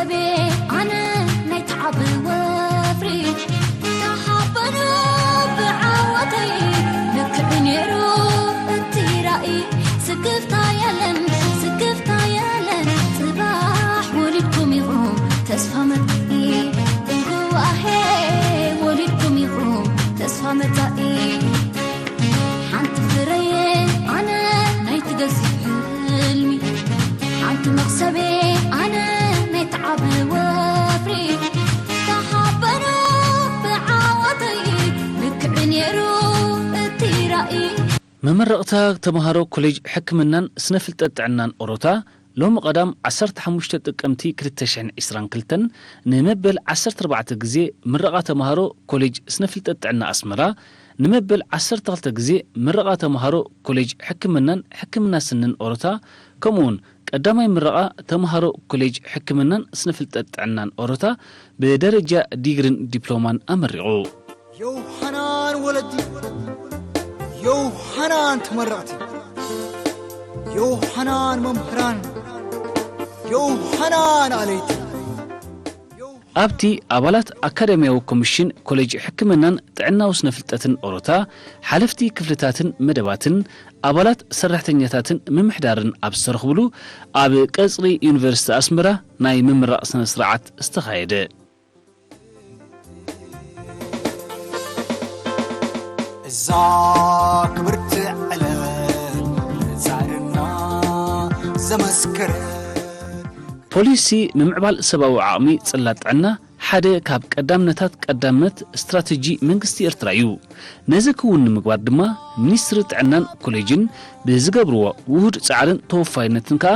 ኣነ ናይ ተዓቢ ወፍሪ ተሓበኑ ብዓወተይ ልክዕ ነይሩ እቲ ራእይ። ስክፍታ የለን፣ ስክፍታ የለን፣ ጽባሕ ወሊድኩም ኢኹም ተስፋ መጻኢ። እንግዋሄ ወሊድኩም ኢኹም ተስፋ መጻኢ። ሓንቲ ፍረየ ኣነ ናይቲ ገዚፍ ሕልሚ፣ ሓንቲ መኽሰቤ ኣነ ናይ ተዓቢ ወፍሪ። ተሓበኑ ብዓወተይ ልክዕ ነይሩ እቲ ራእይ። መመረቕታ ተምሃሮ ኮሌጅ ሕክምናን ስነ ፍልጠት ጥዕናን ኦሮታ ሎሚ ቀዳም ዓሰርተ ሓሙሽተ ጥቅምቲ ክልተ ሽሕን ዕስራን ክልተን ንመበል ዓሰርተ ኣርባዕተ ግዜ ምረቓ ተምሃሮ ኮሌጅ ስነ ፍልጠት ጥዕና ኣስመራ፣ ንመበል ዓሰርተ ክልተ ግዜ ምረቓ ተምሃሮ ኮሌጅ ሕክምናን ሕክምና ስንን ኦሮታ፣ ከምኡውን ቀዳማይ ምረቓ ተምሃሮ ኮሌጅ ሕክምናን ስነ ፍልጠት ጥዕናን ኦሮታ ብደረጃ ዲግሪን ዲፕሎማን ኣመሪቑ። ዮውሃናን ወለዲ፣ ዮውሃናን ተመረቕቲ፣ ዮውሃናን መምህራን፣ ዮውሃናን ኣለይቲ። ኣብቲ ኣባላት ኣካዳሚያዊ ኮሚሽን ኮሌጅ ሕክምናን ጥዕናዊ ስነ ፍልጠትን ኦሮታ፣ ሓለፍቲ ክፍልታትን መደባትን ኣባላት ሰራሕተኛታትን ምምሕዳርን ኣብ ዝተረኽብሉ፣ ኣብ ቀጽሪ ዩኒቨርሲቲ ኣስመራ ናይ ምምራቕ ስነ ስርዓት ዝተኻየደ። እዛ ክብርቲ ዕለት ንጻዕርና ዘመስከረት። ፖሊሲ ምምዕባል ሰብኣዊ ዓቕሚ ጽላት ጥዕና ሓደ ካብ ቀዳምነታት ቀዳምነት ስትራተጂ መንግስቲ ኤርትራ እዩ። ነዚ ክውን ንምግባር ድማ ሚኒስትሪ ጥዕናን ኮሌጅን ብዝገብርዎ ውሁድ ጻዕርን ተወፋይነትን ከኣ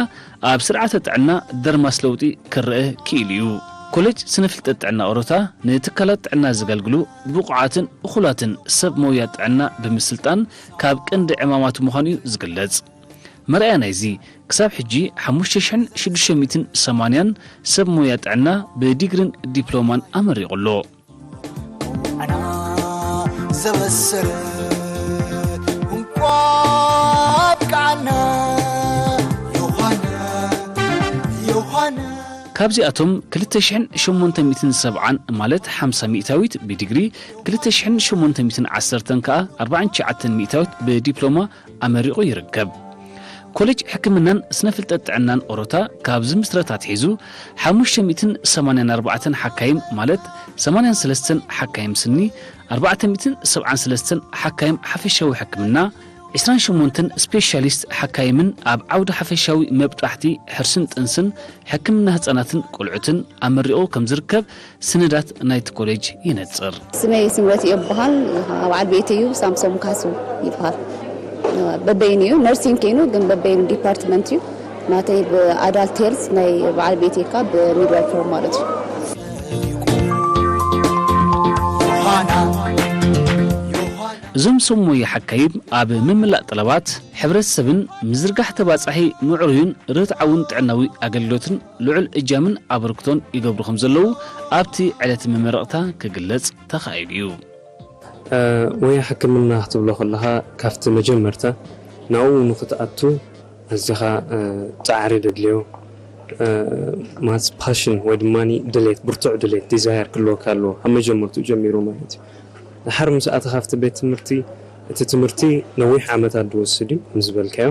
ኣብ ስርዓተ ጥዕና ደርማስ ለውጢ ክረአ ክኢሉ እዩ። ኮሌጅ ስነ ፍልጠት ጥዕና ኦሮታ ንትካላት ጥዕና ዘገልግሉ ብቑዓትን እኹላትን ሰብ ሞያ ጥዕና ብምስልጣን ካብ ቀንዲ ዕማማት ምዃኑ እዩ ዝግለጽ። መርኣያ ናይዚ፣ ክሳብ ሕጂ ሓሙሽተ ሽሕን ሽዱሽተ ሚእትን ሰማንያን ሰብ ሞያ ጥዕና ብዲግሪን ዲፕሎማን ኣመሪቑ ኣሎ። ኣና ዘበሰረ እንቋ ኣብቅዓና ዮሃና፣ ዮሃና። ካብዚኣቶም ክልተ ሽሕን ሸሞንተ ሚእትን ሰብዓን ማለት ሓምሳ ሚእታዊት ብዲግሪ፣ ክልተ ሽሕን ሸሞንተ ሚእትን ዓሰርተን ከኣ ኣርባዓን ትሽዓተን ሚእታዊት ብዲፕሎማ ኣመሪቑ ይርከብ። ኮሌጅ ሕክምናን ስነ ፍልጠት ጥዕናን ኦሮታ ካብ ዝምስረት ኣትሒዙ ሓሙሽተ ሚእትን ሰማንያን ኣርባዕተን ሓካይም ማለት ሰማንያን ሰለስተን ሓካይም ስኒ፣ ኣርባዕተ ሚእትን ሰብዓን ሰለስተን ሓካይም ሓፈሻዊ ሕክምና፣ ዕስራን ሸሞንተን ስፔሻሊስት ሓካይምን ኣብ ዓውዲ ሓፈሻዊ መብጣሕቲ ሕርስን ጥንስን ሕክምና ህጻናትን ቆልዑትን ኣመሪቑ ከም ዝርከብ ስነዳት ናይቲ ኮሌጅ የነጽር። ስመይ ስምረት እዮ ይበሃል። በዓል ቤት እዩ ሳምሶም ካሱ ይበሃል። በበይኑ እዩ ነርሲንግ ኮይኑ ግን በበይኑ ዲፓርትመንት እዩ። ናተይ ብኣዳልት ሄልዝ ናይ በዓል ቤት እካ ብሚድዋይፈር ማለት እዩ። እዞም ሰብ ሞያ ሓካይም ኣብ ምምላእ ጠለባት ሕብረተሰብን ምዝርጋሕ ተባጻሒ ምዕሩይን ርትዓውን ጥዕናዊ ኣገልግሎትን ልዑል እጃምን ኣበርክቶን ይገብሩ ከም ዘለዉ ኣብቲ ዕለት መመረቕታ ክግለጽ ተኻኢሉ እዩ። እ፣ ሞያ ሕክምና ክትብሎ ከለኻ ካብቲ መጀመርታ ናብኡ ንኽትኣቱ ኣዚኻ፣ እ፣ ጻዕሪ ደድልዮ፣ እ፣ ማለት ፓሽን ወይ ድማ ድሌት፣ ብርቱዕ ድሌት፣ ዲዛየር ክህልወካ ኣለዎ ካብ መጀመርትኡ ጀሚሩ ማለት እዩ። ድሓር ምስ ኣተኻ ኣብቲ ቤት ትምህርቲ፣ እቲ ትምህርቲ ነዊሕ ዓመታት ዝወስድ እዩ ከም ዝበልካዮ።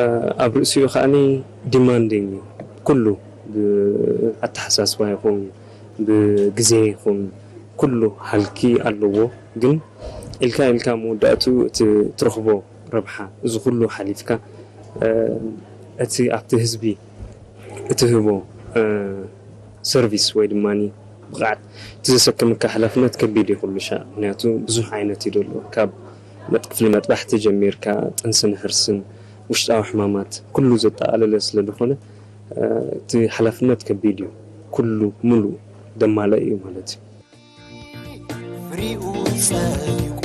እ፣ ኣብ ርእሲኡ ከኣኒ ዲማንዲንግ እዩ። ኩሉ ብኣተሓሳስባ ይኹን ብግዜ ይኹን ኩሉ ሃልኪ ኣለዎ። ግን ኢልካ ኢልካ መወዳእቱ እቲ ትረኽቦ ረብሓ፣ እዚ ኩሉ ሓሊፍካ፣ እ፣ እቲ ኣብቲ ህዝቢ እትህቦ፣ እ፣ ሰርቪስ ወይ ድማ ብቕዓት፣ እቲ ዘሰክምካ ሓላፍነት ከቢድ እዩ ኩሉ ሻዕ። ምክንያቱ ብዙሕ ዓይነት እዩ ዘሎ። ካብ መጥ-፣ ክፍሊ መጥባሕቲ ጀሚርካ፣ ጥንስን ሕርስን፣ ውሽጣዊ ሕማማት፣ ኩሉ ዘጠቓለለ ስለ ዝኾነ፣ እ፣ እቲ ሓላፍነት ከቢድ እዩ። ኩሉ ሙሉእ ደማለ እዩ ማለት እዩ። ፍሪኡ ጸዲቁ።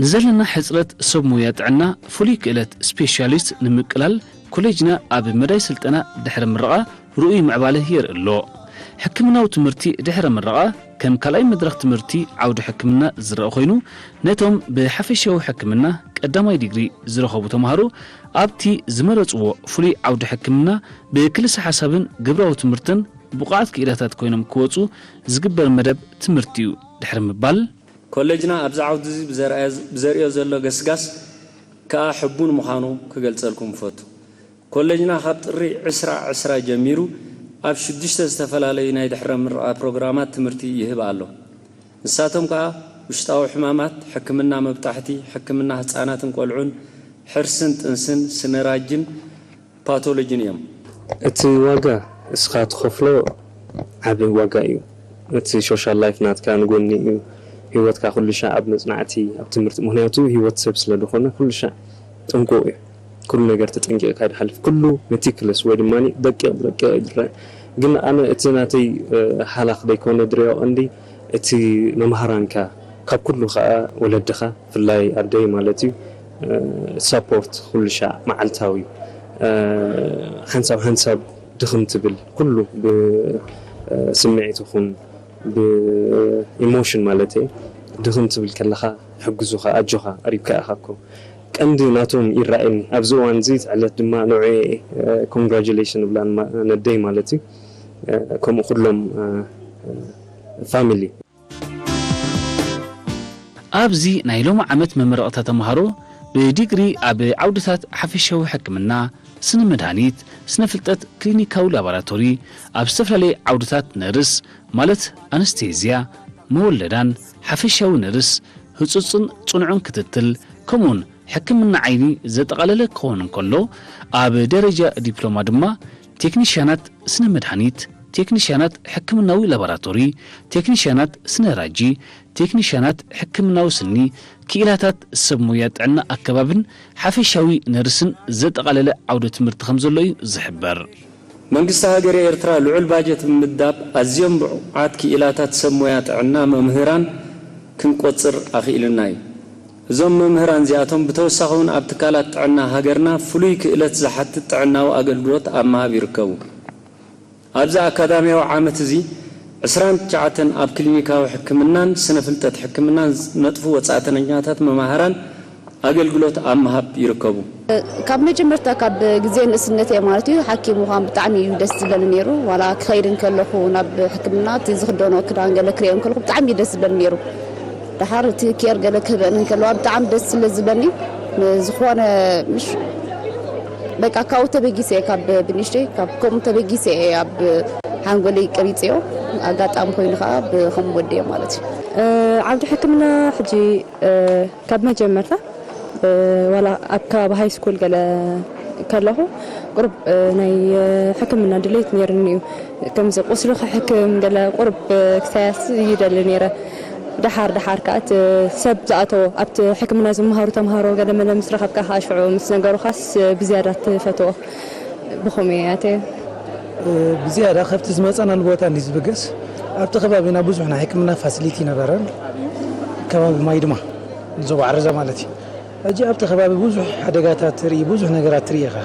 ንዘለና ሕጽረት ሰብ ሞያ ጥዕና ፍሉይ ክእለት ስፔሻሊስት ንምቅላል ኮሌጅና ኣብ መዳይ ስልጠና ድሕሪ ምረቓ ርኡይ ምዕባለ የርኢ ኣሎ። ሕክምናዊ ትምህርቲ ድሕረ ምረቓ ከም ካልኣይ መድረኽ ትምህርቲ ዓውዲ ሕክምና ዝረኣ ኮይኑ፣ ነቶም ብሓፈሻዊ ሕክምና ቀዳማይ ዲግሪ ዝረኸቡ ተምሃሮ ኣብቲ ዝመረጽዎ ፍሉይ ዓውዲ ሕክምና ብክልሰ ሓሳብን ግብራዊ ትምህርትን ብቑዓት ክኢላታት ኮይኖም ክወጹ ዝግበር መደብ ትምህርቲ እዩ ድሕሪ ምባል፣ ኮሌጅና ኣብዚ ዓውዲ እዚ ብዘርእዮ ዘሎ ገስጋስ ከኣ ሕቡን ምዃኑ ክገልጸልኩም እፈቱ። ኮሌጅና ካብ ጥሪ ዕስራ ዕስራ ጀሚሩ ኣብ ሽዱሽተ ዝተፈላለዩ ናይ ድሕረ ምረቓ ፕሮግራማት ትምህርቲ ይህብ ኣሎ። ንሳቶም ከኣ ውሽጣዊ ሕማማት፣ ሕክምና መብጣሕቲ፣ ሕክምና ህጻናትን ቆልዑን፣ ሕርስን ጥንስን፣ ስነራጅን ፓቶሎጂን እዮም። እቲ ዋጋ እስኻ ትኸፍሎ ዓቢ ዋጋ እዩ። እቲ ሶሻል ላይፍ ናትካ ንጎኒ እዩ። ህይወትካ ኩሉ ሻዕ ኣብ መጽናዕቲ፣ ኣብ ትምህርቲ፣ ምኽንያቱ ህይወት ሰብ ስለ ዝኾነ ኩሉ ሻዕ ጥንቁቕ እዩ። ኩሉ ነገር ተጠንቂቕካ ድሓልፍ፣ ኩሉ መቲክለስ ወይ ድማ ደቂቕ ብደቂቕ ይድረ። ግን ኣነ እቲ ናተይ፣ እ፣ ሃላኽ ደይኮነ ድርዮ ቀንዲ እቲ መምሃራንካ፣ ካብ ኩሉ ኸኣ ወለድኻ፣ ብፍላይ ኣደይ ማለት እዩ፣ እ፣ ሳፖርት ኩሉ ሻዕ መዓልታዊ፣ እ፣ ሓንሳብ ሓንሳብ ድኽም ትብል፣ ኩሉ ብ፣ እ፣ ስምዒት ይኹን ብኢሞሽን ማለት እየ፣ ድኽም ትብል ከለኻ ይሕግዙኻ፣ ኣጆኻ፣ ቀሪብካ ኢኻ እኮ። ቀንዲ ናቶም ይረኣየኒ። ኣብዚ እዋን እዚ፣ እቲ ዕለት ድማ ንዕኡ እየ፣ እ፣ ኮንግራጁሌሽን እብላ ንማ-፣ ነደይ ማለት እዩ። እ፣ ከምኡ ኩሎም፣ እ፣ እ፣ ፋሚሊ። ኣብዚ ናይ ሎሚ ዓመት መመረቕታ ተምሃሮ ብዲግሪ ኣብ ዓውድታት ሓፈሻዊ ሕክምና፣ ስነ መድሃኒት፣ ስነ ፍልጠት ክሊኒካዊ ላቦራቶሪ፣ ኣብ ዝተፈላለየ ዓውድታት ነርስ፣ ማለት ኣነስቴዝያ፣ መወለዳን ሓፈሻዊ ነርስ፣ ህጹጽን ጽኑዕን ክትትል፣ ከምኡውን ሕክምና ዓይኒ ዘጠቓለለ ክኸውን እንከሎ፣ ኣብ ደረጃ ዲፕሎማ ድማ ቴክኒሽያናት ስነ መድሃኒት፣ ቴክኒሽያናት ሕክምናዊ ላቦራቶሪ፣ ቴክኒሽያናት ስነ ራጂ፣ ቴክኒሽያናት ሕክምናዊ ስኒ፣ ክኢላታት ሰብ ሞያ ጥዕና ኣከባብን ሓፈሻዊ ነርስን ዘጠቓለለ ዓውደ ትምህርቲ ከም ዘሎ እዩ ዝሕበር። መንግስቲ ሃገረ ኤርትራ ልዑል ባጀት ብምምዳብ ኣዝዮም ብቑዓት ክኢላታት ሰብ ሞያ ጥዕና፣ መምህራን ክንቆጽር ኣኽኢሉና እዩ። እዞም መምህራን እዚኣቶም ብተወሳኺ እውን ኣብ ትካላት ጥዕና ሃገርና ፍሉይ ክእለት ዝሓትት ጥዕናዊ ኣገልግሎት ኣብ ምሃብ ይርከቡ። ኣብዚ ኣካዳሚያዊ ዓመት እዚ ዕስራን ትሽዓተን ኣብ ክሊኒካዊ ሕክምናን ስነ ፍልጠት ሕክምናን ዝነጥፉ ወጻእተኛታት መማህራን ኣገልግሎት ኣብ ምሃብ ይርከቡ። ካብ መጀመርታ ካብ ግዜ ንእስነተይ ማለት እዩ ሓኪም ምዃን ብጣዕሚ እዩ ደስ ዝብለኒ ነይሩ። ዋላ ክኸይድ እንከለኹ ናብ ሕክምና እቲ ዝኽደኖ ክዳን ገለ ክርእዮ እንከለኹ ብጣዕሚ እዩ ደስ ዝብለኒ ነይሩ። ደሓር እቲ ኬር ገለ ክህበኒ እንከለዋ ብጣዕሚ ደስ ስለ ዝብለኒ ዝኾነ ምሽ በቃ ካብኡ ተበጊሰ እየ፣ ካብ ብንእሽተይ ካብ ከምኡ ተበጊሰ እየ ኣብ ሓንጎለይ ቀሪፀዮ። ኣጋጣሚ ኮይኑ ከዓ ብከም ወደዮ ማለት እዩ። እ፣ ዓውዲ ሕክምና ሕጂ፣ እ፣ ካብ መጀመርታ፣ እ፣ ዋላ ኣብ ከባቢ ሃይ ስኩል ገለ ከለኹ ቁሩብ፣ እ፣ ናይ፣ እ፣ ሕክምና ድሌት ነይርኒ እዩ። ከምዚ ቁስሊ ክሕክም ገለ ቁሩብ፣ እ፣ ክሳያስ ይደሊ ነይረ። ደሓር ደሓር ከኣ እቲ ሰብ ዝኣተዎ ኣብቲ ሕክምና ዝመሃሩ ተምሃሮ ገለ መለ ምስ ረኸብካ ከኣ ሽዑ ምስ ነገሩኻስ ብዝያዳ ትፈትዎ። ብኸመይ እያ እተ ብዝያዳ ካብቲ ዝመጸናሉ ቦታ እንዲ ዝብገስ ኣብቲ ከባቢና ብዙሕ ናይ ሕክምና ፋሲሊቲ ነበረን። ከባቢ ማይ ድማ ዞባ ዓረዛ ማለት እዩ። ሕጂ ኣብቲ ከባቢ ብዙሕ ሓደጋታት ትርኢ፣ ብዙሕ ነገራት ትርኢ ኢኻ።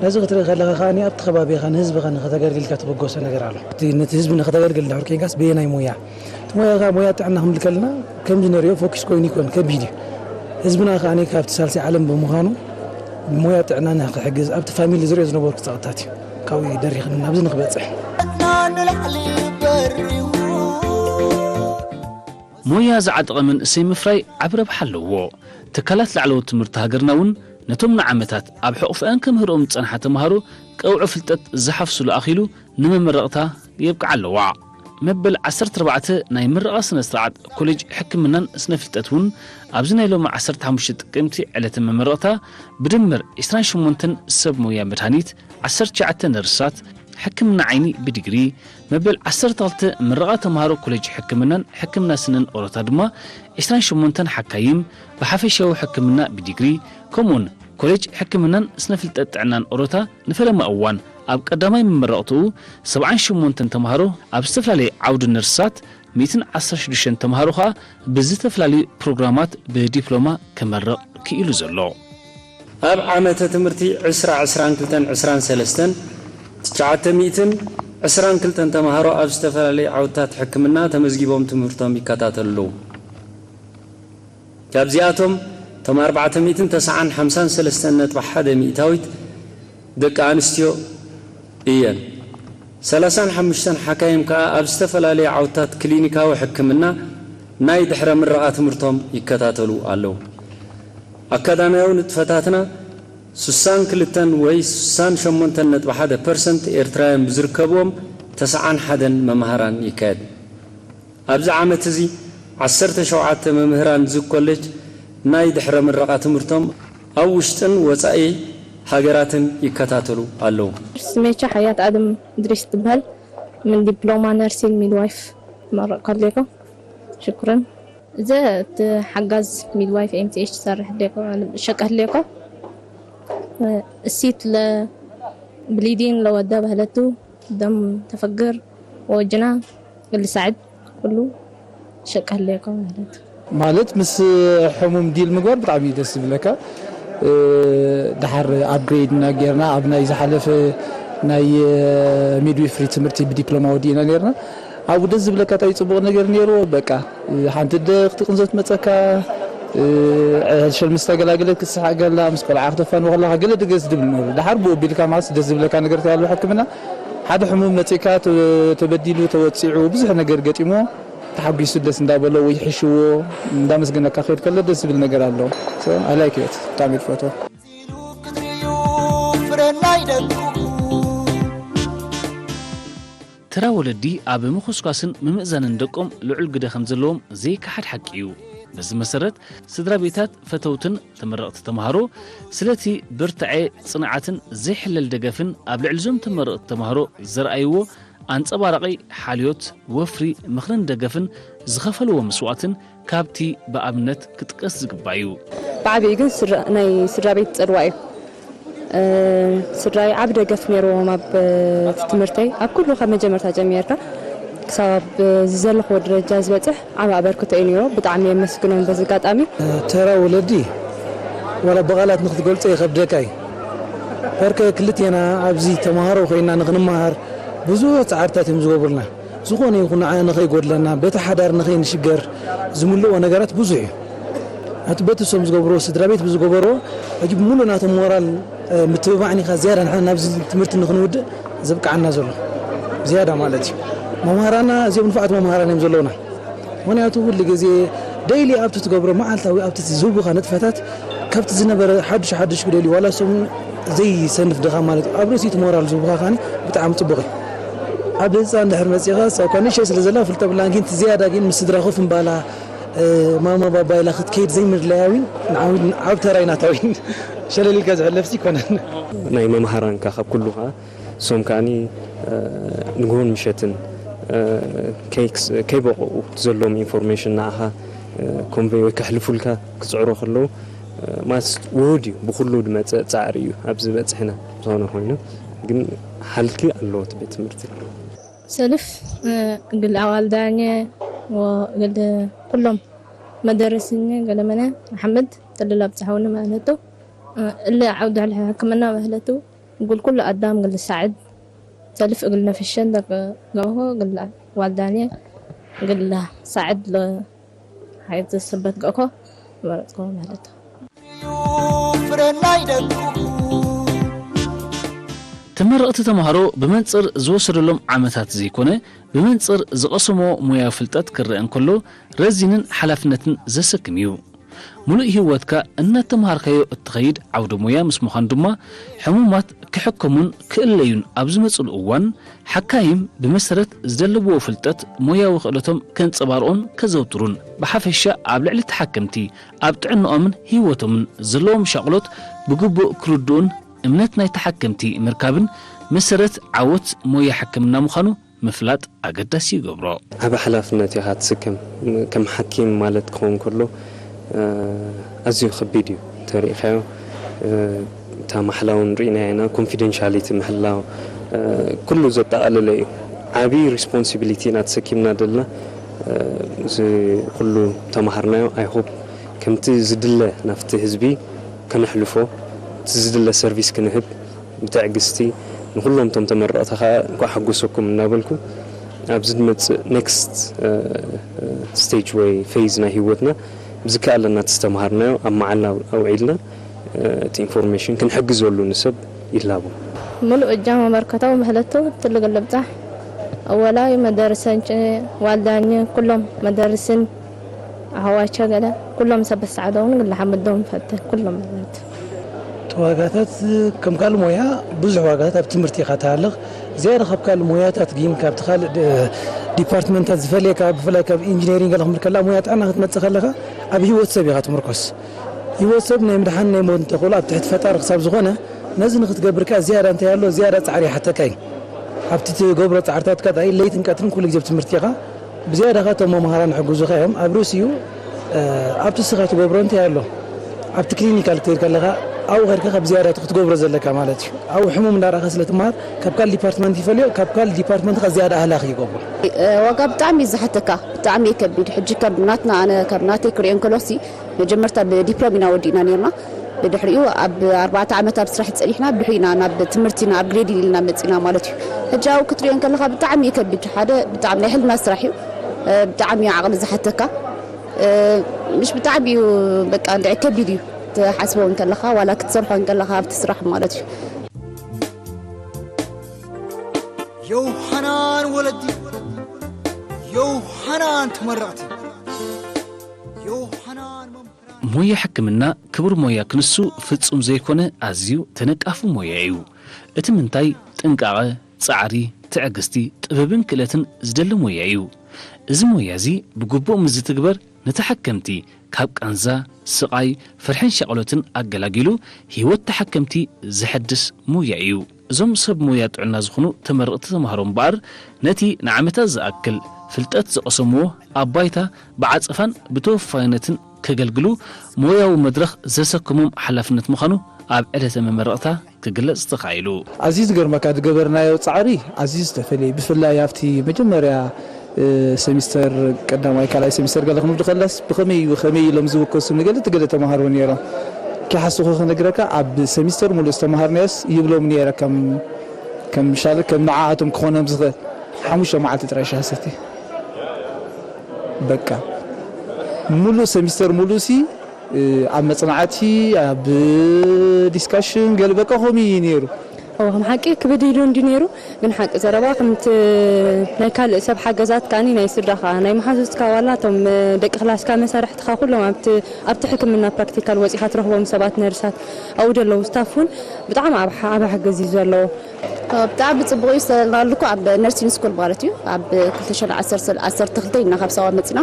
ነዚ ክትርኢ ከለኻ ከኣ ኣብቲ ከባቢኻ ንህዝብኻ ንኸተገልግልካ ትበገሶ ነገር ኣሎ። እቲ ነቲ ህዝቢ ንኸተገልግል እንድሕር ኮይንካስ በየናይ ሞያ? እቲ ሞያ ከኣ ሞያ ጥዕና ክንብል ከለና ከምዚ ንሪኦ ፎኪስ ኮይኑ ይኮን ከቢድ እዩ። ህዝብና ከኣ ካብቲ ሳልሳይ ዓለም ብምዃኑ ሞያ ጥዕና ንክሕግዝ ኣብቲ ፋሚሊ ዝሪኦ ዝነበርኩ ጸቕጥታት እዩ። ካብኡ እዩ ደሪኽኒ ናብዚ ንክበጽሕ። ንላዕሊ በሪሁ። ሞያ ዝዓጠቐ መንእሰይ ምፍራይ ዓቢ ረብሓ ኣለዎ። ትካላት ላዕለዎት ትምህርቲ ሃገርና እውን ነቶም ንዓመታት ኣብ ሕቑፈአን ከምህርኦም ዝጸንሓ ተምሃሮ ቀውዒ ፍልጠት ዝሓፍሱሉ ኣኺሉ ንመመረቕታ የብቅዓ ኣለዋ። መበል ዓሰርተ ኣርባዕተ ናይ ምረቓ ስነ ስርዓት ኮሌጅ ሕክምናን ስነ ፍልጠት እውን ኣብዚ ናይ ሎሚ ዓሰርተ ሓሙሽተ ጥቅምቲ ዕለተ መመረቕታ ብድምር ዕስራን ሸሞንተን ሰብ ሞያ መድሃኒት፣ ዓሰርተ ትሽዓተ ነርሳት፣ ሕክምና ዓይኒ ብዲግሪ፣ መበል ዓሰርተ ክልተ ምረቓ ተምሃሮ ኮሌጅ ሕክምናን ሕክምና ስነን ኦሮታ ድማ ዕስራን ሸሞንተን ሓካይም ብሓፈሻዊ ሕክምና ብዲግሪ፣ ከምኡውን ኮሌጅ ሕክምናን ስነ ፍልጠት ጥዕናን ኦሮታ ንፈለማ እዋን ኣብ ቀዳማይ መመረቕትኡ ሰብዓን ሸሞንተን ተምሃሮ ኣብ ዝተፈላለየ ዓውዲ ነርሳት፣ ሚእትን ዓሰርተ ሽዱሽተን ተምሃሮ ኸኣ ብዝተፈላለዩ ፕሮግራማት ብዲፕሎማ ክመርቕ ክኢሉ ዘሎ። ኣብ ዓመተ ትምህርቲ ዕስራ ዕስራን ክልተን ዕስራን ሰለስተን ትሽዓተ ሚእትን ዕስራን ክልተን ተምሃሮ ኣብ ዝተፈላለዩ ዓውድታት ሕክምና ተመዝጊቦም ትምህርቶም ይከታተሉ ኣለዉ። ካብዚኣቶም እቶም ኣርባዕተ ሚእትን ተስዓን ሓምሳን ሰለስተን ነጥቢ ሓደ ሚእታዊት ደቂ ኣንስትዮ እየን። ሰላሳን ሓሙሽተን ሓካይም ከኣ ኣብ ዝተፈላለዩ ዓውድታት ክሊኒካዊ ሕክምና ናይ ድሕረ ምረቓ ትምህርቶም ይከታተሉ ኣለዉ። ኣካዳምያዊ ንጥፈታትና ስሳን ክልተን ወይ ስሳን ሸሞንተን ነጥቢ ሓደ ፐርሰንት ኤርትራውያን ብዝርከብዎም ተስዓን ሓደን መምሃራን ይካየድ። ኣብዚ ዓመት እዚ ዓሰርተ ሸውዓተ መምህራን እዚ ኮሌጅ ናይ ድሕረ ምረቓ ትምህርቶም ኣብ ውሽጥን ወጻኢ ሃገራትን ይከታተሉ ኣለዉ። ስሜቻ ሓያት ኣድም እድሪስ ትበሃል። ምን ዲፕሎማ ነርሲን ሚድዋይፍ መረቕ ከሌኮ ሽኩርን። እዚ እቲ ሓጋዝ ሚድዋይፍ ኤምቲኤች ትሰርሕ ሌኮ ሸቀህ ሌኮ እሲት ለብሊዲን ለወዳ በህለቱ ደም ተፈግር ወጅና ግልሳዕድ ኩሉ ሸቀህ ሌኮ ማለት ማለት ምስ ሕሙም ዲል ምግባር ብጣዕሚ እዩ ደስ ዝብለካ። ድሓር ኣፕግሬድ እና ጌርና ኣብ ናይ ዝሓለፈ ናይ ሚድዊፍሪ ትምህርቲ ብዲፕሎማ ወዲእና ኔርና። ኣብኡ ደስ ዝብለካ እንታይ ጽቡቕ ነገር ነይርዎ? በቃ ሓንቲ ደ ክትቅንዘት መጸካ፣ ሸል ምስ ተገላገለት ክትስሓቅ ገላ ምስ ቆልዓ ክተፋንዎ ከለካ ገለ ደገስ ድብል ነሩ። ድሓር ብኡ ቢልካ ማለት ደስ ዝብለካ ነገር እንታይ ኣሎ ሕክምና ሓደ ሕሙም መጺካ ተበዲሉ ተወጺዑ ብዙሕ ነገር ገጢሞ ተሓጒሱ ደስ እንዳበሎ ወይ ሕሽዎ እንዳመስገነካ ክሄድ ከሎ ደስ ዝብል ነገር ኣሎ። ኣላይክት ብጣዕሚ ትፈትዎ። ተራ ወለዲ ኣብ ምኹስኳስን ምምእዛንን ደቆም ልዑል ግደ ከም ዘለዎም ዘይከሓድ ሓቂ እዩ። በዚ መሰረት ስድራ ቤታት፣ ፈተውትን ተመረቕቲ ተምሃሮ ስለቲ ብርትዐ፣ ጽንዓትን ዘይሕለል ደገፍን ኣብ ልዕሊ እዞም ተመረቕቲ ተምሃሮ ዘርኣይዎ ኣንጸባራቒ ሓልዮት፣ ወፍሪ፣ ምኽርን ደገፍን ዝኸፈልዎ መስዋእትን ካብቲ ብኣብነት ክጥቀስ ዝግባእ እዩ። ብዓቢኡ ግን ናይ ስድራ ቤት ጽልዋ እዩ። ስድራይ ዓቢ ደገፍ ነይርዎም ኣብ ትምህርተይ ኣብ ኩሉ ካብ መጀመርታ ጀሚርካ ክሳብ ኣብዚ ዘለኽዎ ደረጃ ዝበጽሕ ዓቢ ኣበርክቶ እዩ ነይርዎ። ብጣዕሚ የመስግኖም በዚ ኣጋጣሚ። ተራ ወለዲ ዋላ ብቓላት ንክትገልጾ ይኸብደካ እዩ። በርከ ክልቴና ኣብዚ ተምሃሮ ኮይና ንክንመሃር ብዙሕ ጻዕርታት እዮም ዝገብሩልና። ዝኾነ ይኹን ንዓና ንኸይጎድለና፣ በቲ ሓዳር ንኸይንሽገር ዝምልእዎ ነገራት ብዙሕ እዩ። ኣቲ በቲ እሶም ዝገብርዎ፣ ስድራ ቤት ብዝገበርዎ፣ ሕጂ ብምሉእ ናቶም ሞራል ምትብባዕን ኢኻ ዝያዳ ንሕና ናብዚ ትምህርቲ ንኽንውድእ ዘብቅዓና ዘሎ። ዝያዳ ማለት እዩ። መምሃራና እዚኦም ንፉዓት መምሃራን እዮም ዘለውና። ምኽንያቱ ኩሉ ግዜ ደይሊ ኣብቲ ትገብሮ መዓልታዊ ኣብቲ ዝህቡኻ ንጥፈታት ካብቲ ዝነበረ ሓዱሽ ሓዱሽ ክደልዩ ዋላ እሶም ዘይሰንፍ ድኻ ማለት እዩ። ኣብ ርእሲ እቲ ሞራል ዝህቡኻ ከዓኒ ብጣዕሚ ጽቡቕ እዩ። ኣብ ህንጻ እንድሕር መጺኻ እሳ እኳ ንእሽተይ ስለ ዘላ ፍልጥ ኣብላን ግን እቲ ዝያዳ ግን ምስ ስድራ ኮፍ ምባላ ማማ ባባ ኢላ ክትከይድ ዘይምድላያ እውን ንዓዊ ዓብ ተራይ ናታ እውን ሸለል ኢልካ ዝሕለፍሲ ኣይኮነን። ናይ መምሃራንካ ካብ ኩሉ ከዓ እሶም ከዓኒ ንግሆን ምሸትን ከይበቕኡ ዘለዎም ኢንፎርሜሽን ንዓኻ ኮንቨይ ወይ ከሕልፉልካ ክፅዕሩ ከለዉ ማለት ውሁድ እዩ። ብኩሉ ዝመፀ ፃዕሪ እዩ ኣብዚ በፅሕና። ዝኾነ ኮይኑ ግን ሓልኪ ኣለዎ እቲ ቤት ትምህርቲ። ሰልፍ እግል ኣዋልዳኘ ወእግል ኩሎም መደረስኘ ገለመነ መሐመድ ተልል ኣብፅሐውኒ ማለቱ እለ ዓውድ ሕክምና ማለቱ እግል ኩሉ ኣዳም እግል ሳዕድ ሰልፍ እግል ነፍሸን ገበሆ እግል ዋልዳኘ እግል ሳዕድ ሓየት ዘሰበት ገእኮ መረፅኮ ማለቱ። ተመረቕቲ ተምሃሮ ብመንፅር ዝወሰደሎም ዓመታት ዘይኮነ ብመንፅር ዝቐሰሞ ሞያዊ ፍልጠት ክረአ እንከሎ ረዚንን ሓላፍነትን ዘሰክም እዩ። ሙሉእ ህይወትካ እናተምሃርካዮ እትኸይድ ዓውደ ሞያ ምስ ምዃኑ ድማ ሕሙማት ክሕከሙን ክእለዩን ኣብ ዝመፅሉ እዋን ሓካይም ብመሰረት ዘለብዎ ፍልጠት ሞያዊ ክእለቶም ከንፀባርቑን ከዘውትሩን ብሓፈሻ ኣብ ልዕሊ ተሓከምቲ ኣብ ጥዕንኦምን ህይወቶምን ዘለዎም ሻቕሎት ብግቡእ ክርድኡን እምነት ናይ ተሓከምቲ ምርካብን መሰረት ዓወት ሞያ ሕክምና ምዃኑ ምፍላጥ ኣገዳሲ ይገብሮ። ዓቢ ሓላፍነት ኢኻ ትስከም። ከም ሓኪም ማለት ክኸውን ከሎ ኣዝዩ ከቢድ እዩ። ተሪኢኻዮ እታ ማሕላ እውን ርኢናያ ኢና። ኮንፊደንሻሊቲ ምሕላው ኩሉ ዘጠቓለለ እዩ። ዓቢ ሪስፖንሲቢሊቲ ኢና ተሰኪምና ዘለና። እዚ ኩሉ ተማሃርናዮ። I hope ከምቲ ዝድለ ናብቲ ህዝቢ ከነሕልፎ፣ እቲ ዝድለ ሰርቪስ ክንህብ ብትዕግስቲ ንኹሎም እቶም ተመረቕቲ ከዓ እንኳዕ ሓጎሰኩም እናበልኩ ኣብዚ ዝመፅእ ኔክስት ስቴጅ ወይ ፌዝ ናይ ህይወትና ብዝከኣለና እቲ ዝተምሃርናዮ ኣብ መዓላ ኣውዒልና እቲ ኢንፎርሜሽን ክንሕግዘሉ ንሰብ ይላቦ። ምሉእ እጃም ኣበርከተው ብሕለቱ ትልግል ልብጻሕ ኣወላይ መደርሰን ዋልዳኝ ኩሎም መደርስን ኣህዋቸ ገለ ኩሎም ሰብ ሰዓደውን ግለ ሓምዶም ፈተ ኩሎም ማለት እቲ ዋጋታት ከም ካልእ ሞያ ብዙሕ ዋጋታት ኣብ ትምህርቲ ኢኻ ትሃልኽ። ዝያዳ ካብ ካልእ ሞያታት ግን ካብቲ ካልእ ዲፓርትመንታት ዝፈልየካ ብፍላይ ካብ ኢንጂነሪንግ ገለ ክምል ከላ ሞያ ጥዕና ክትመጽእ ከለኻ ኣብ ህይወት ሰብ ኢኻ ትምርኮስ። ህይወት ሰብ ናይ ምድሓን ናይ ሞት እንተኽእሎ ኣብ ትሕቲ ፈጣሪ ክሳብ ዝኾነ ነዚ ንክትገብር ከኣ ዝያዳ እንታይ ኣሎ ዝያዳ ጻዕሪ ይሓተካ እዩ። ኣብቲ ትገብሮ ጻዕርታት ከኣ ለይትን ቀትርን ኩሉ ግዜ ኣብ ትምህርቲ ኢኻ። ብዝያዳ ከኣ እቶም መምሃራን ይሕግዙኻ እዮም። ኣብ ርእሲኡ ኣብቲ ንስኻ ትገብሮ እንታይ ኣሎ ኣብቲ ክሊኒካል ክትከይድ ከለኻ ኣብኡ ከድካ ካብ ዝያዳ እቲ ክትገብሮ ዘለካ ማለት እዩ። ኣብኡ ሕሙም እንዳረኣኻ ስለ ትመሃር ካብ ካልእ ዲፓርትመንት ይፈልዮ ካብ ካልእ ዲፓርትመንት ከኣ ዝያዳ ኣህላኺ ይገብሮ። ዋጋ ብጣዕሚ እዩ ዝሓተካ ብጣዕሚ እዩ ከቢድ ሕጂ ካብ ናትና ኣነ ካብ ናተይ ክሪኦ እንከሎሲ መጀመርታ ብዲፕሎም ኢና ወዲእና ነርና ብድሕሪኡ ኣብ ኣርባዕተ ዓመት ኣብ ስራሕ ፀኒሕና ብድሕሪኡ ኢና ናብ ትምህርቲ ኢና ኣብ ግሬድ ኢልና መፂና ማለት እዩ ሕጂ ኣብኡ ክትሪኦ እንከለካ ብጣዕሚ እዩ ከቢድ ሓደ ብጣዕሚ ናይ ሕልና ስራሕ እዩ ብጣዕሚ እዩ ዓቕሊ ዝሓተካ ምሽ ብጣዕሚ እዩ በቃ እንድዒ ከቢድ እዩ ትሓስቦ እንከለካ ዋላ ክትሰርሖ እንከለካ ኣብቲ ስራሕ ማለት እዩ ዮሃናን ወለዲ ዮሃናን ተመረቕቲ ዮሃናን መምህራን ሞያ ሕክምና ክቡር ሞያ ክንሱ ፍጹም ዘይኮነ ኣዝዩ ተነቃፊ ሞያ እዩ። እቲ ምንታይ ጥንቃቐ፣ ጻዕሪ፣ ትዕግስቲ፣ ጥበብን ክእለትን ዝደሊ ሞያ እዩ። እዚ ሞያ እዚ ብግቡእ ምስ ዝትግበር ንተሓከምቲ ካብ ቃንዛ፣ ስቓይ፣ ፍርሕን ሻቕሎትን ኣገላጊሉ ህይወት ተሓከምቲ ዘሐድስ ሞያ እዩ። እዞም ሰብ ሞያ ጥዕና ዝኾኑ ተመረቕቲ ተምሃሮ እምበኣር ነቲ ንዓመታት ዝኣክል ፍልጠት ዝቐሰምዎ ኣብ ባይታ ብዓጸፋን ብተወፋይነትን ከገልግሉ ሞያዊ መድረኽ ዘሰክሞም ሓላፍነት ምዃኑ ኣብ ዕለተ መመረቕታ ክግለጽ ተኻኢሉ። ኣዝዩ ዝገርመካ ዝገበርናዮ ጻዕሪ ኣዝዩ ዝተፈለየ ብፍላይ ኣብቲ መጀመርያ ሰሚስተር ቀዳማይ ካልኣይ ሰሚስተር ገለ ክንብሉ ከለስ ብኸመይ እዩ ከመይ ኢሎም ዝውከሱ ንገለ እቲ ገለ ተማሃሮ ነይሮም። ኪሓስኹ ክነግረካ ኣብ ሰሚስተር ሙሉእ ዝተማሃርናዮስ ይብሎም ነይረ ከም ከም ሻለ ከም ንዓኣቶም ክኾኖም ዝኽእል ሓሙሽተ መዓልቲ ጥራይ ሻሂ ሰትየ በቃ ሙሉእ ሰሚስተር ሙሉእ ሲ ኣብ መጽናዕቲ ኣብ ዲስካሽን ገለ በቃ ከምኡ እዩ ነይሩ። እወ ከም ሓቂ ክብድ ኢሉ እንዲ ነይሩ ግን ሓቂ ዘረባ ከምቲ ናይ ካልእ ሰብ ሓገዛት ከኣኒ ናይ ስድራኻ ናይ መሓዙትካ ዋላ እቶም ደቂ ክላስካ መሳርሕትኻ ኩሎም ኣብቲ ኣብቲ ሕክምና ፕራክቲካል ወጺኻ ትረኽቦም ሰባት ነርሳት ኣብኡ ደለዉ ስታፍ እውን ብጣዕሚ ኣብ ሓ- ኣብ ሓገዝ እዩ ዘለዎ ብጣዕሚ ፅቡቅ እዩ ሰለናልኩ ኣብ ነርሲንግ ስኩል ማለት እዩ ኣብ ክልተ ሽሕን ዓሰርተ ክልተን ኢና ካብ ሳዋ መፅና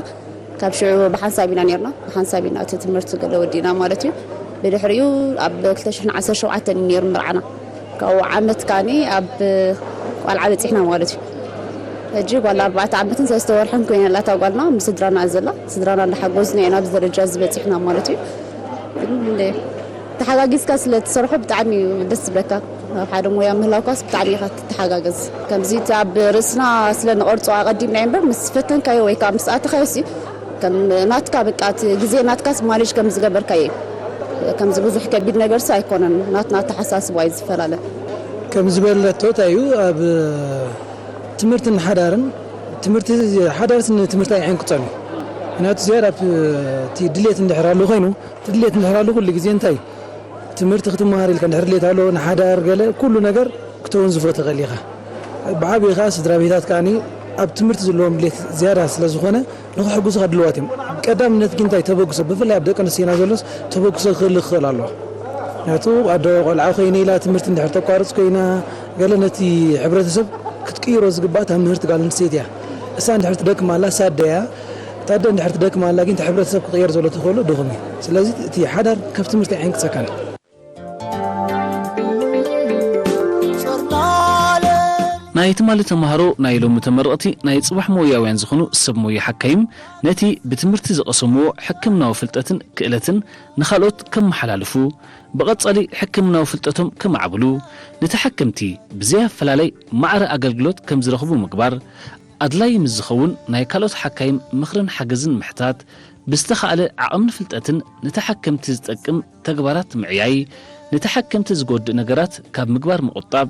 ካብ ሽዑ ብሓንሳብ ኢና ነርና ብሓንሳብ ኢና እቲ ትምህርቲ ገለ ወዲእና ማለት እዩ ብድሕሪኡ ኣብ ክልተ ሽሕን ዓሰርተ ሸውዓተን እዩ ነይሩ ምርዓና ካብኡ ዓመት ካኒ ኣብ ቆልዓ በፂሕና ማለት እዩ ሕጂ ጓል ኣርባዕተ ዓመትን ሰለስተ ወርሕን ኮይና ኣላ እታ ጓልና ምስ ስድራና እያ ዘላ ስድራና እንዳሓጎዝና ኢና ኣብዚ ደረጃ እዚ በፂሕና ማለት እዩ ግን እንደ ተሓጋጊዝካ ስለ ትሰርሖ ብጣዕሚ እዩ ደስ ዝብለካ ኣብ ሓደ ሞያ ምህላውካስ ብጣዕሚ ኢኻ ትተሓጋገዝ ከምዚ እቲ ኣብ ርእስና ስለ ንቐርፆ ኣቐዲምና እምበር ምስ ፈተንካዮ ወይ ከዓ ምስ ኣተኻዮ ሲ ከም ናትካ በቃ እቲ ግዜ ናትካስ ማኔጅ ከም ዝገበርካዮ እዩ ከምዚ ብዙሕ ከቢድ ነገርሲ ኣይኮነን ናትና ኣተሓሳስባ እዩ ዝፈላለ ከም ዝበለቶ እንታይ እዩ ኣብ ትምህርትን ሓዳርን ትምህርቲ ሓዳርስ ንትምህርቲ ኣይዕንቅፀሉ ምክንያቱ ዝያዳ እቲ ድሌት እንድሕር ኣሎ ኮይኑ እቲ ድሌት እንድሕር ኣሎ ኩሉ ግዜ እንታይ ትምህርቲ ክትመሃር ኢልካ እንድሕር ድሌት ኣሎ ንሓዳር ገለ ኩሉ ነገር ክተወንዝፎ ትኽእል ኢኻ ብዓብኻ ስድራ ቤታት ከኣ ኣብ ትምህርቲ ዘለዎም ድሌት ዝያዳ ስለ ዝኾነ ንኽሕግዙኻ ድልዋት እዮም ቀዳምነት ግን እንታይ ተበግሶ ብፍላይ ኣብ ደቂ ኣንስትዮና ዘሎስ ተበግሶ ክህሉ ክኽእል ኣለዎ ምክንያቱ ኣደ ቆልዓ ኮይነ ኢላ ትምህርቲ እንድሕር ተቋርፅ ኮይና ገለ ነቲ ሕብረተሰብ ክትቅይሮ ዝግባእ እታ ምህርቲ ጓል ኣንስተይቲ እያ እሳ እንድሕር ትደክም ኣላ እሳ ኣደ እያ እታ ኣደ እንድሕር ትደክም ኣላ ግን እቲ ሕብረተሰብ ክቕየር ዘሎ ተኽእሎ ድኹም እዩ ስለዚ እቲ ሓዳር ካብ ትምህርቲ ኣይዕንቅፀካን ናይ ትማሊ ተምሃሮ ናይ ሎሚ ተመረቕቲ ናይ ፅባሕ ሞያውያን ዝኾኑ ሰብ ሞያ ሓካይም ነቲ ብትምህርቲ ዝቐሰምዎ ሕክምናዊ ፍልጠትን ክእለትን ንኻልኦት ከመሓላልፉ ብቐጻሊ ሕክምናዊ ፍልጠቶም ከማዕብሉ፣ ንተሓከምቲ ብዘይ ኣፈላለይ ማዕረ ኣገልግሎት ከም ዝረኽቡ ምግባር፣ ኣድላዪ ምስ ዝኸውን ናይ ካልኦት ሓካይም ምኽርን ሓገዝን ምሕታት፣ ብዝተኻእለ ዓቕምን ፍልጠትን ንተሓከምቲ ዝጠቅም ተግባራት ምዕያይ፣ ንተሓከምቲ ዝጎድእ ነገራት ካብ ምግባር ምቑጣብ፣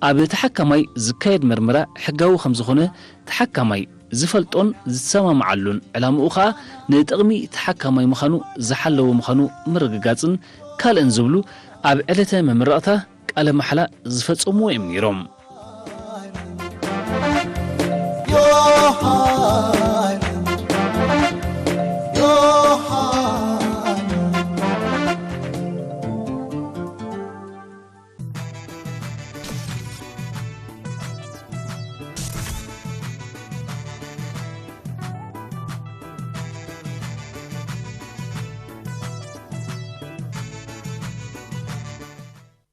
ኣብ ተሓካማይ ዝካየድ መርመራ ሕጋዊ ከም ዝኾነ ተሓካማይ ዝፈልጦን ዝሰማምዓሉን፣ ዕላምኡ ኸኣ ንጥቕሚ ተሓካማይ ምዃኑ ዝሓለወ ምዃኑ ምርግጋጽን ካልእን ዝብሉ ኣብ ዕለተ መመረቕታ ቃለ ማሕላ ዝፈጸምዎ እዮም ነይሮም።